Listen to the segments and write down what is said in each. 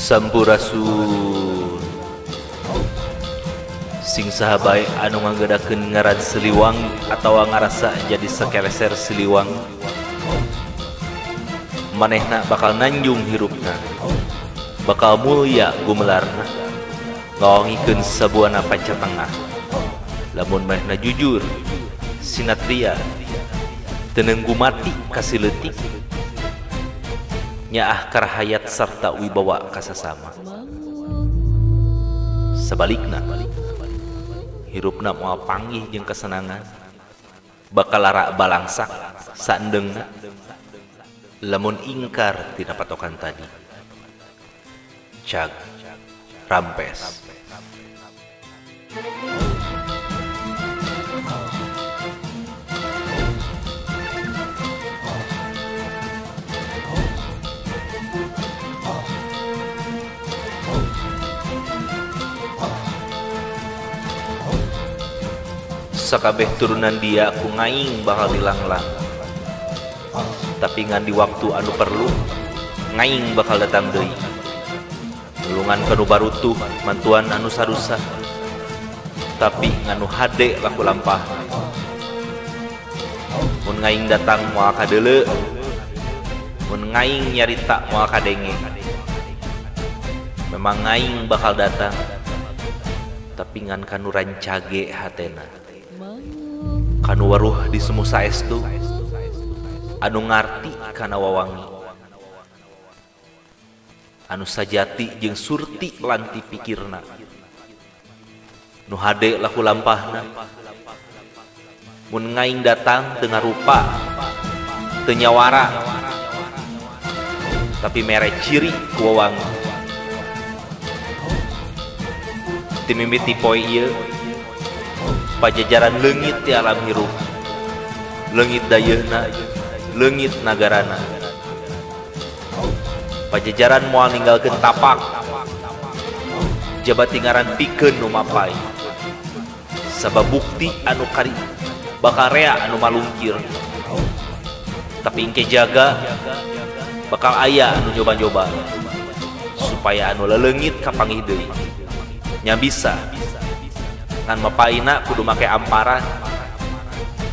Sampurasun. Sing saha bae anu nganggedakeun ngaran Siliwangi atawa ngarasa jadi sakeleser Siliwangi, manehna bakal nanjung hirupna, bakal mulya gumelarna, ngawangikeun sabuana pancatengah. Lamun manehna jujur, sinatria, teu neunggu mati ka si leutik, nyaah karahayat sarta wibawa kasasama. Sabalikna, hirupna moal panggih jeung kesenangan, bakal lara balangsak saendengna lamun ingkar tina patokan tadi. Cag rampes. Sakabeh turunan dia ku ngaing bakal dilanglang, tapi ngan di waktu anu perlu ngaing bakal datang deui. Nulungan kanu barutuh, mantuan anu sarusa, tapi nganu hade laku lampah. Mun ngaing datang moal kadeuleu, mun ngaing nyarita moal kadenge. Memang ngaing bakal datang, tapi ngan kanu rancage hatena, kanu waruh di semu saestu, anu ngarti kana wawangi, anu sajati jeung surti lanti pikirna, nu hade laku lampahna. Mun ngaing datang teu ngarupa, teu nyawara, tapi mere ciri ku wawangi. Ti mimiti poe ieu pajajaran leungit ti alam hirup, leungit dayeuna, leungit nagarana. Pajajaran moal ninggalkeun tapak, jaba tingaran pikeun nu mapai. Sabab bukti anu kari bakal rea anu malungkir, tapi engke jaga bakal aya anu nyoba-nyoba supaya anu leleungit kapanggih deui. Nya bisa ngan mapaina kudu make amparan,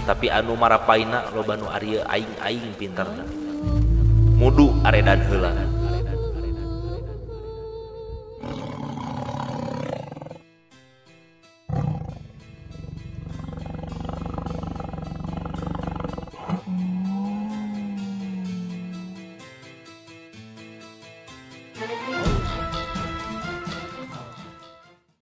tapi anu marapaina loba nu arieu aing-aing pinterna, mudu aredan heula.